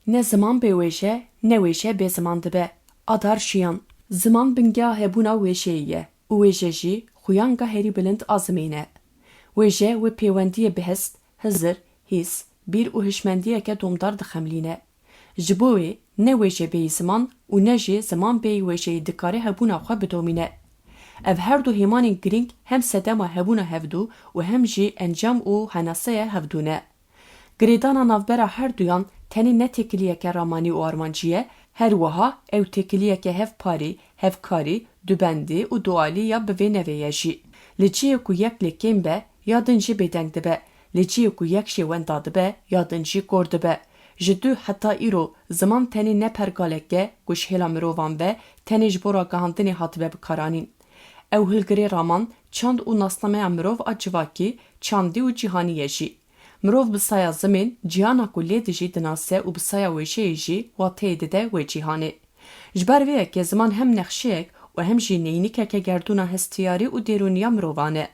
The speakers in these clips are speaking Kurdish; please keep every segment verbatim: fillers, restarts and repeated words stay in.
Ne ziman bê wêje, ne wêje bê ziman dibe. Adar Jiyan. Ziman bingeha hebûna wêjeyê ye û wêje jî xuyanga herî bilind a zimên e. Wêje wê pêwendiyê bi hest, hizir, hîs, bîr û hişmendiyeke domdar dixemilîne. Ji bo wê ne wêje bêyî ziman û ne jî ziman bêyî wêjeyê dikare hebûna xwe bidomîne. Ev her du hêmanên girîng hem sedema hebûna hevdû û hem jî encam û henaseya hevdû ne. Girêdana navbera her duyan tenê ne têkiliyeke ramanî û armancî ye, her wiha ew têkiliyeke hevparî, hevkarî, dubendî û dualî ya bi vê nevê ye jî. Li cihê ku yek lê kêm be, ya din jî bêdeng dibe. Li cihê ku yek jê wenda dibe, ya din jî kor dibe. Ji dû heta îro ziman tenê ne pergalek e ku ji hêla mirovan ve, tenê ji bo ragihandinê hatibe bikaranîn. Ew hilgirê raman, çand û nasnameya mirov a civakî, çandî û cîhanî ye jî. Mirov bi saya zimên, cîhana ku lê dijî dinase û bi saya wêjeyê jî wateyê dide wê cîhanê. Ji ber vê yekê ziman hem nexşeyek û hem jî neynikeke gerdûna hestiyarî û dêrûniya mirovan e.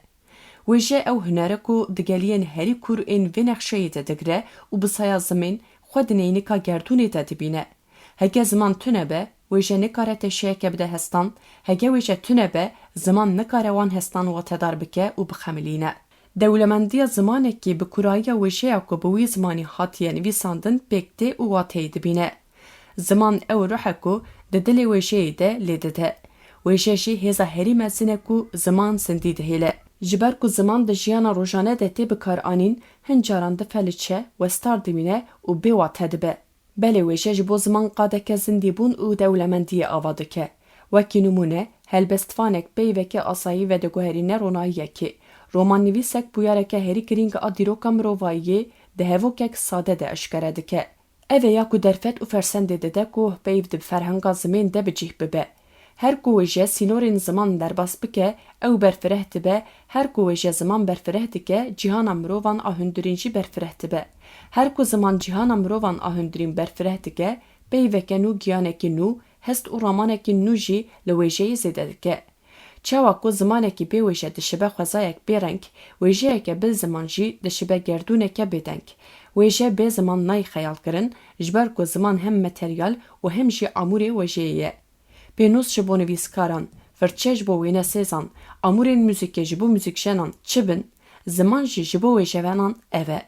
Wêje ew huner e ku di geliyên herî kûr ên vê nexşeyê de digire û bi saya zimên xwe di neynika gerdûnê de dibîne. Heke ziman tune be, wêje nikare teşeyeke bide hestan, heke wêje tune be, ziman nikare wan hestan watedar bike û bixemilîne. Dewlemendiya zimanekî bi kurayiya wêjeya ku bi wî zimanî hatiye nivîsandin pêk tê û wateyê dibîne. Ziman ew ruh e ku di dilê wêjeyê de lê dide. Wêje jî hêza herî mezin e ku ziman zindî dihêle. Ji ber ku ziman di jiyana rojane de tê bikaranîn, hin caran difeliçe, westar dimîne û bêwate dibe. Belê wêje ji bo ziman qadeke zindîbûn û dewlemendiyê ava dike. Wekî nimûne, helbestvanek peyveke asayî vediguherîne ronahiyekê. Romannivîsek bûyereke herî girîng a dîroka mirovayiyê di hevokek sade de eşkere dike. Ev e ya ku derfet û fersendê dide ku peyv di ferhenga zimên de bi cih bibe. Her ku wêje sînorên ziman derbas bike, ew berfireh dibe, her ku wêje ziman berfireh dike, cîhana mirovan a hundirîn jî berfireh dibe. Her ku ziman cîhana mirovan a hundirîn berfireh dike, peyveke nû, giyanekî nû, hest û ramanekî nû jî li wêjeyê zêde dike. Çawa ku zimanekî bê wêje dişibe xwezayek bêreng, wêjeyeke bi ziman jî dişibe gerdûneke bêdeng. Wêje bê ziman nayê xeyalkirin, ji ber ku ziman hem materyal û hem jî amûrê wêjeyê ye. Pênûs ji bo nivîskaran, firçe ji bo wênesêzan, amûrên muzîkê ji bo muzîkjenan çi bin, ziman jî ji bo wêjevanan ev e.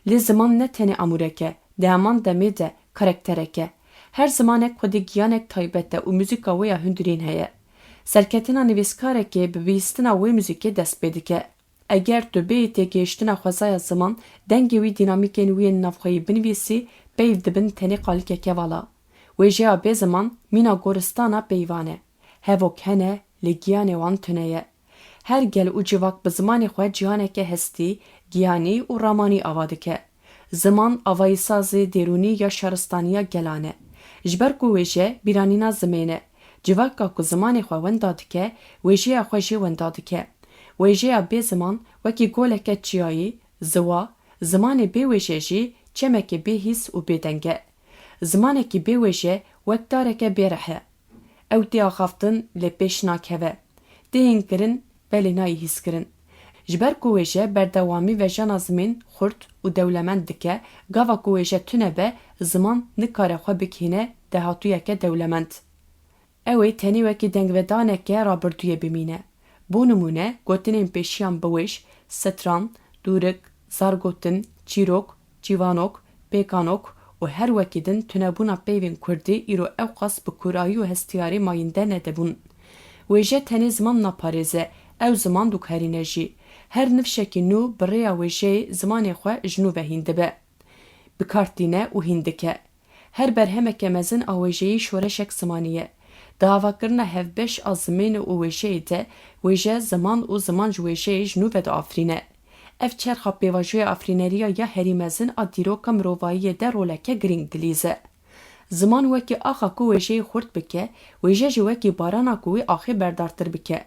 Lê ziman ne tenê amûrek e, di heman demê de karakterek e. Her zimanek xwedî giyanek taybet e û muzîka wê ya hundirîn heye. Serketina nivîskarekê bi bihîstina wê muzîkê dest pê dike. Eger tu bêyî têgihiştina xwezaya ziman, dengê wî, dînamîkên wî yên navxweyî binivîsî, peyv dibin tenê qalikeke vala. Wêjeya bê ziman mîna goristana peyvan e. Hevok hene, lê giyanê wan tune ye. Her gel û civak bi zimanê xwe cîhaneke hestî, giyanî û ramanî ava dike. Ziman avayîsazê dêrûnî ya şaristaniya gelan e. Ji ber ku wêje bîranîna zimên e. Civaka ku zimanê xwe wenda dike, wêjeya xwe jî wenda dike. Wêjeya bê ziman wekî goleke çiyayî, ziwa, zimanê bê wêje jî çemekê bê hîs û bê deng e. Zimanekî bê wêje wek dareke bê rih e. Ew tê axaftin lê pêş nakeve. Tê hînkirin belê nayê hîskirin. Ji ber ku wêje berdewamî vejana zimên xurt û dewlemend dike, gava ku wêje tune be, ziman nikare xwe bigihîne dahatûyeke dewlemend. Ew ê tenê wekî dengvedaneke rabirdûyê bimîne. Bo nimûne, gotinên pêşiyan biwêj, stran, dûrik, zargotin, çîrok, çîvanok, pêkanok û her wekî din tunebûna peyvên kurdî îro ewqas bi kûrayî û hestiyarî mayînde nedibûn. Wêje tenê ziman naparêze, ew ziman diguherîne jî. Her nifşekî nû bi rêya wêjeyê zimanê xwe ji nû ve hîn dibe. Bi kar tîne û hîn dike. Her berhemeke mezin a wêjeyî şoreşek zimanî ye. Di avakirina hevbeş a zimên û wêjeyê de, wêje, ziman û ziman ji wêjeyê ji nû ve diafirîne. Ev çerxa pêvajoya afirîneriya ya herî mezin a dîroka mirovayiyê de roleke girîng dilîze. Ziman wekî axa ku wêjeyê xurt bike, wêje jî wekî barana ku wê axê berdartir bike.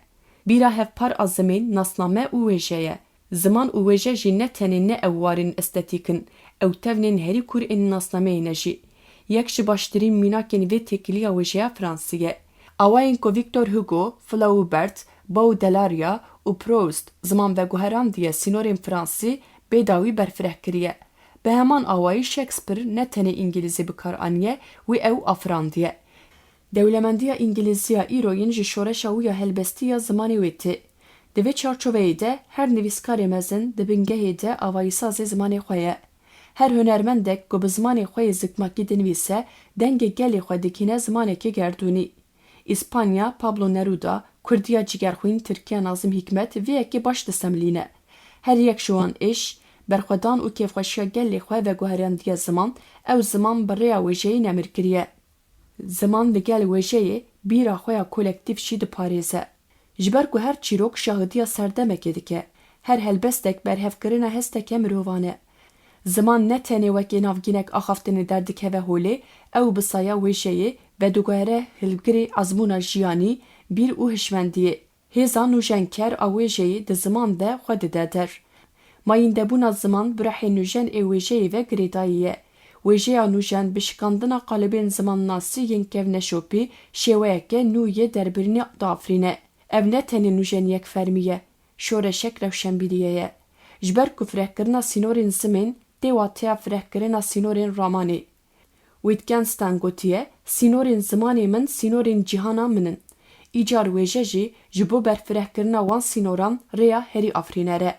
Bîra hevpar a zimên, nasname û wêje ye. Ziman û wêje jî ne tenê ne ew warên estetîk in, ew tevnên herî kûr ên nasnameyê ne jî. Yek ji baştirîn mînakên vê têkiliya wêjeya fransî ye. Awayên ku Victor Hugo, Flaubert, Baudelaire û Proust ziman veguherandiye sînorên fransî bê dawî berfireh kiriye. Bi heman awayî Shakespeare ne tenê îngilîzî bi kar aniye, wî ew afirandiye. Dewlemendiya îngilîziya îroyîn ji şoreşa wî ya helbestî ya zimanê wê tê. Di vê çarçoveyê de her nivîskarê mezin di bingehê de avayîsazê zimanê xwe ye. Her hunermendek ku bi zimanê xwe yê zikmakî dinivîse, dengê gelê xwe dikîne zimanekî gerdûnî. Îspanya, Pablo Neruda, Kurdiya Cigerxwîn, Tirkiya Nazim Hikmet vê yekê baş disemilîne. Her yek ji wan êş, berxwedan û kêfxweşiya gelê xwe veguherandiye ziman, ew ziman bi rêya wêjeyê nemir kiriye. Ziman li gel wêjeyê bîra xwe ya kolektîf jî diparêze. Ji ber ku her çîrok şahidiya serdemekê dike, her helbestek berhevkirina hesteke mirovan e. Ziman ne tenê wekî navgînek axaftinê derdikeve holê, ew bi saya wêjeyê vediguhere hilgirê ezmûna jiyanî, bîr û hişmendiyê. Hêza nûjenker a wêjeyê di ziman de xwe dide der. Mayîndebûna ziman bi ruhê nûjen ê wêjeyê ve girêdayî ye. Wêjeya nûjen bi şikandina qalibên zimannasî yên kevneşopî şêweyeke nû yê derbirînê diafirîne. Ev ne tenê nûjeniyek fermî ye, şoreşek rewşenbîriyê ye. Ji ber ku firehkirina sînorên zimên tê wateya firehkirina sînorên ramanê. Wittgenstein gotiye, sînorên zimanê min sînorên cîhana min in. Îcar wêje jî ji bo berfirehkirina wan sînoran rêya herî afirîner e.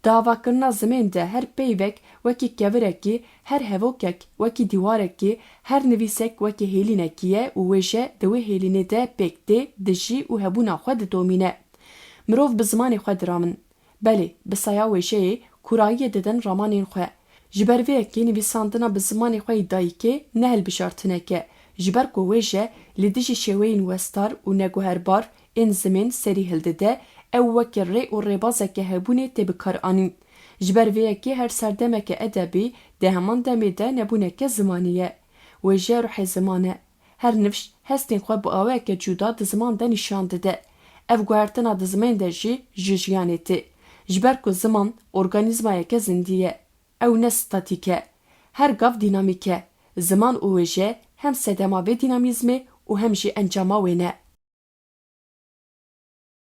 Di avakirina zimên de her peyvek wekî kevirekî, her hevokek wekî dîwarekî, her nivîsek wekî hêlînekî ye û wêje di wê hêlînê de pêk tê, dijî û hebûna xwe didomîne. Mirov bi zimanê xwe diramin. Belê, bi saya wêjeyê kûrayiyê didin ramanên xwe. Ji ber vê yekê nivîsandina bi zimanê xwe yê dayikê ne hilbijartinek e, ji ber ku wêje li dijî şêweyên westar û neguherbar ên zimên serî hildide, ew wekî rê û rêbazeke hebûnê tê bikaranîn. Ji ber vê yekê her serdemeke edebî di heman demê de nebûneke zimanî ye. Wêje ruhê ziman e. Her nifş hestên xwe bi awayeke cuda di ziman de nîşan dide. Ev guhertina di zimên de jî ji jiyanê tê. Ji ber ku ziman organîzmayeke zindî ye. Ew ne statîk e. Her gav dînamîk e. Ziman û wêje hem sedema vê dînamîzmê û hem jî encama wê ne.